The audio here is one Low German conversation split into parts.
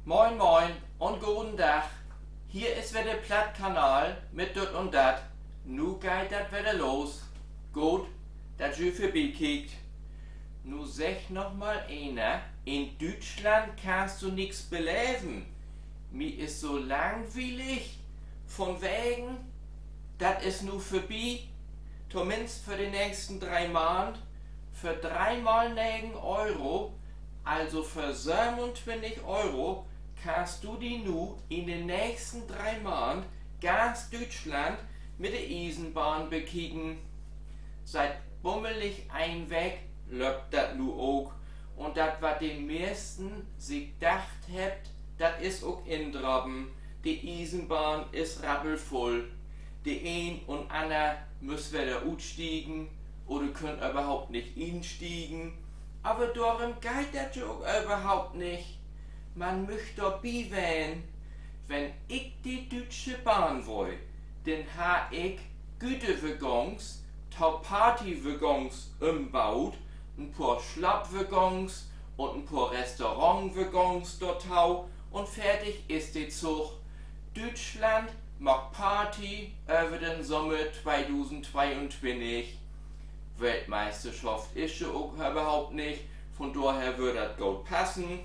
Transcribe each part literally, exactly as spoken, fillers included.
Moin, moin un goden Dag. Hier is wedder de Plattkanal mit Düt un Dat. Nu geiht dat wedder los. Goot, dat ji vörbikiekt. Nu seggt noch mal eener, in Düütschland kannst du nix beleven. Mi is so langwielig. Vunwegen, dat is nu vörbi, tominnst för de nächsten dree Maand. För dree mal negen Euro, also för sövenuntwintig Euro, kannst du di nu in de nächsten dree Maand ganz Düütschland mit de Iesenbahn bekieken. Siet bummelig een Week löppt dat nu ok. Un dat, wat de meersten sik dacht hebbt, dat is ok indrapen. De Iesenbahn is rappelvull. De een un anner müss wedder utstiegen oder köönt överhaupt nich instiegen. Aver dorüm geiht dat ja ok överhaupt nich. Man müch dorbi ween. Wenn ik de Düütsche Bahn weer, denn harr ik Güterwaggons to Partywaggons ümbuut, en poor Slaapwaggons un en poor Restaurantwaggons dorto un fertig is de Zug. Düütschland maakt Party över den Sommer tweedusendtweeuntwintig. Weltmeisterschaft is ja ok överhaupt nich, vun dorher wöör dat goot passen.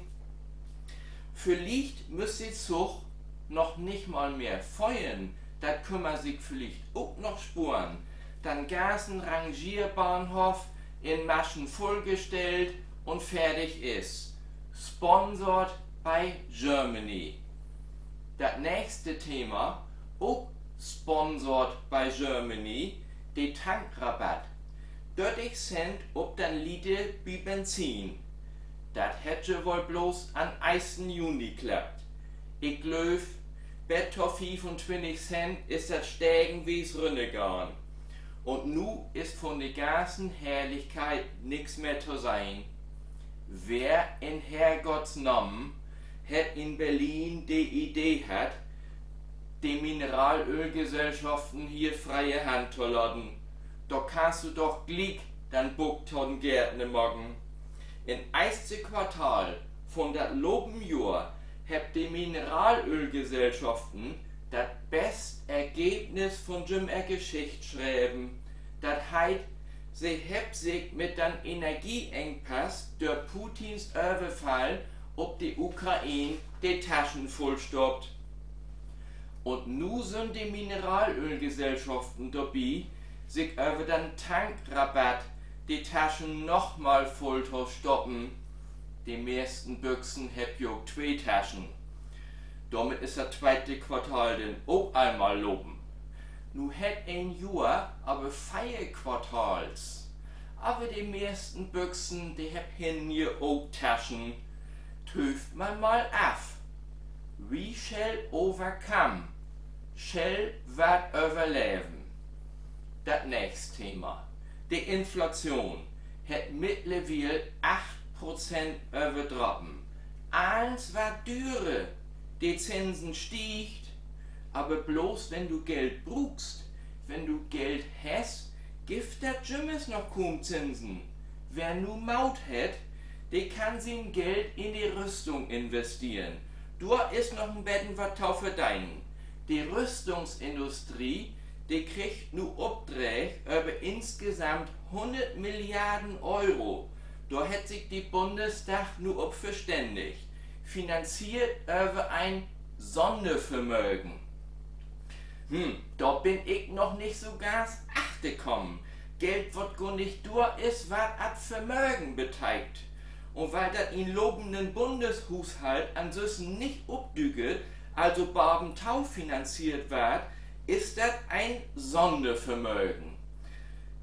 Villicht müss de Zug noch nich mal mehr föhren, dat kunn man sik villicht ok noch sporen. Den ganzen Rangierbahnhoff in Maschen vullgestellt un fertig is. Sponsored by Germany. Dat nächste Thema, ok sponsored by Germany, de Tankrabatt. Dörtig Cent op den Liter bi Benzin. Dat hett ja woll bloots an'n eersten Juni klappt. Ik glööv, bet to fiefuntwintig Cent is dat stegenwies rünnergahn. Un nu is vun de ganzen Herrlichkeit nix mehr to sehn. Wer in Herrgotts Namen hett in Berlin de Idee hatt, de Mineralölgesellschaften hier freie Hand to laten? Dor kannst du doch gliek den Buck to'n Gärtner maken. In't eerste Quartal vun dat lopen Johr hebbt de Mineralölgesellschaften dat best Ergebnis vun jüm ehr Geschicht schreven. Dat heet, se hebbt sik mit den Energieengpass dör Putins Överfall op de Ukraine de Taschen vullstoppt. Un nu sünd de Mineralölgesellschaften dorbi, sik över den Tankrabatt de Taschen nochmal vull to stoppen. De meersten Büxen hebbt ja ok twee Taschen. Dormit is dat tweete Quartal denn ok al mal lopen. Nu hett een Johr aver veer Quartals. Aver de meersten Büxen, de hebbt hinnen ja ok Taschen. Tööv man mal af. We shall overcome. Shell warrt överleven. Dat nächst Thema. De Inflation hett mittlerwiel acht Prozent överdrapen. Allens warrt dürer. De Zinsen stiegt. Aver bloots, wenn du Geld bruukst. Wenn du Geld hest, gifft dat jümmers noch kuum Zinsen. Wer nu Moot hett, de kann sien Geld in de Rüstung investeren. Dor is noch en beten wat to verdenen. De Rüstungsindustrie, de kriggt nu Opdrääg över insgesamt hunnert Milliarden Euro. Dor hett sik de Bundestag nu op verständigt. Finanziert över en Sonnervermögen. Hm, dor bün ik noch nich so ganz achterkamen. Geld, wat gor nich dor is, wat as Vermögen beteikt. Un wiel dat in'n lopenden Bundeshuushalt ansünsten nich opdüket, also baven to finanziert warrt, is dat en Sonnervermögen.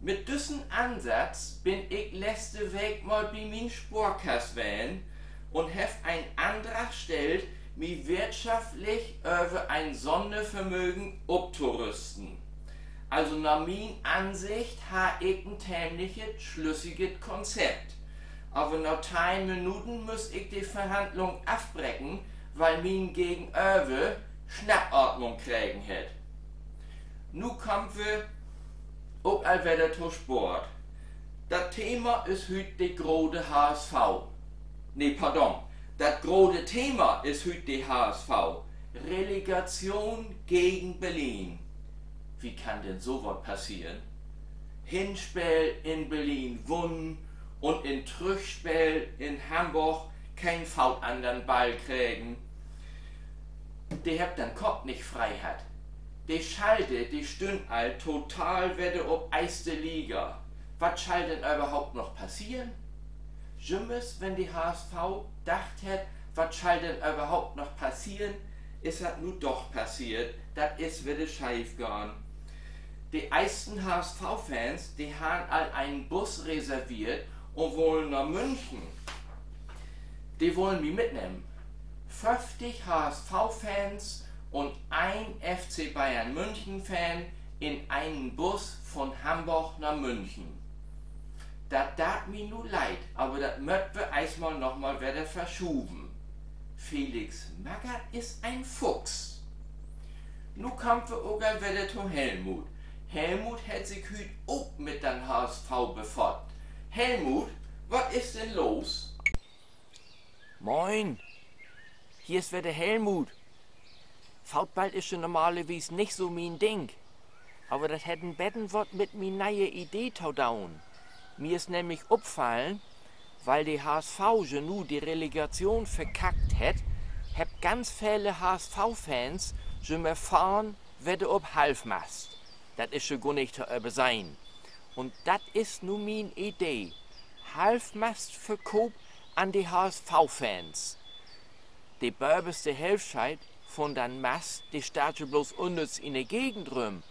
Mit düssen Ansatz bün ik letzte Week mal bi mien Sporkass ween un heff en Andrag stellt, mi wirtschaftlich över en Sonnervermögen optorüsten. Also na mien Ansicht harr ik en temliches schlüssiget Konzept. Aver na teihn Minuten müss ik de Verhandlung afbreken, wiel mien Gegenöver Schnappatmung kregen hett. Nu kaamt wi ok al wedder to Sport. Dat Thema is hüüt de grote H S V. Nee, pardon. Dat grote Thema is hüüt de H S V. Relegation gegen Berlin. Wie kann denn so wat passeren? Hinspeel in Berlin wunnen un in Trüchspeel in Hamborg keen Foot an den Ball kregen. De hebbt den Kopp nich free hatt. De Schalte, de stünn al total wedder op eerste Liga. Wat schall denn överhaupt noch passeren? Jümmers, wenn de H S V dacht hett, wat schall denn överhaupt noch passeren, is dat nu doch passeert. Dat is wedder scheef gahn. De eersten H-S-V-Fans, de harrn al en Bus reserveert un wullen na München. De wullen mi mitnehmen. Föfftig H-S-V-Fans un een F C Bayern-München-Fan in enen Bus von Hamborg na München. Dat deit mi nu leed, aver dat mööt wi eerstmal noch mal wedder verschuven. Felix Magath is en Fuchs. Nu kaamt wi ok al wedder to Helmut. Helmut hett sik hüüt ok mit den H S V befaat. Helmut, wat is denn los? Moin, hier is wedder Helmut. Football is jo normalerwies nich so mien Ding. Aver dat hett en beten wat mit mien ne'e Idee to doon. Mi is nämlich opfallen, wiel de H S V jo nu de Relegation verkackt hett, hebbt ganz vele H-S-V-Fans jümmer Fahnen wedder op Halfmast. Dat is jo gor nich to översehn. Un dat is nu mien Idee. Halfmastverkoop an de H-S-V-Fans. De böverste Hälft von den Mast, de steiht jo bloots unnütz in de Gegend rüm.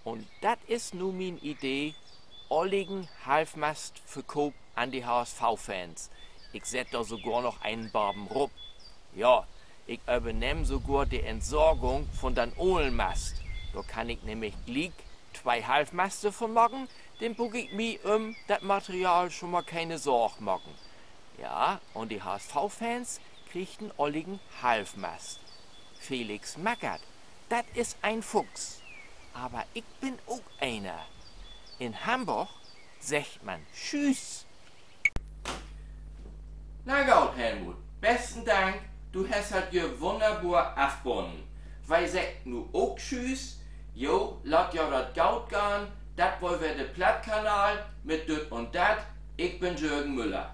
Un dat is nu mien Idee: olligen Halfmastverkoop an de H-S-V-Fans. Ik sett dor sogor noch enen baven rup. Ja, ik övernehm sogor de Entsorgung von den olen Mast. Dor kann ik nämlich gliek twee Halfmaste von maken, denn bruuk ik mi üm dat Material schon mal kene Sorg maken. Ja, un de H-S-V-Fans kriegt en olligen Halfmast. Felix Magath, dat is en Fuchs. Aver ik bün ok eener. In Hamborg seggt man Tschüüs. Na goot, Helmut, besten Dank, du hest dat jo wunnerbor afbunnen. Wi seggt nu ok Tschüüs. Jo, laat jo dat goot gahn. Dat weer wedder de Plattkanal mit Düt un Dat. Ik bün Jürgen Müller.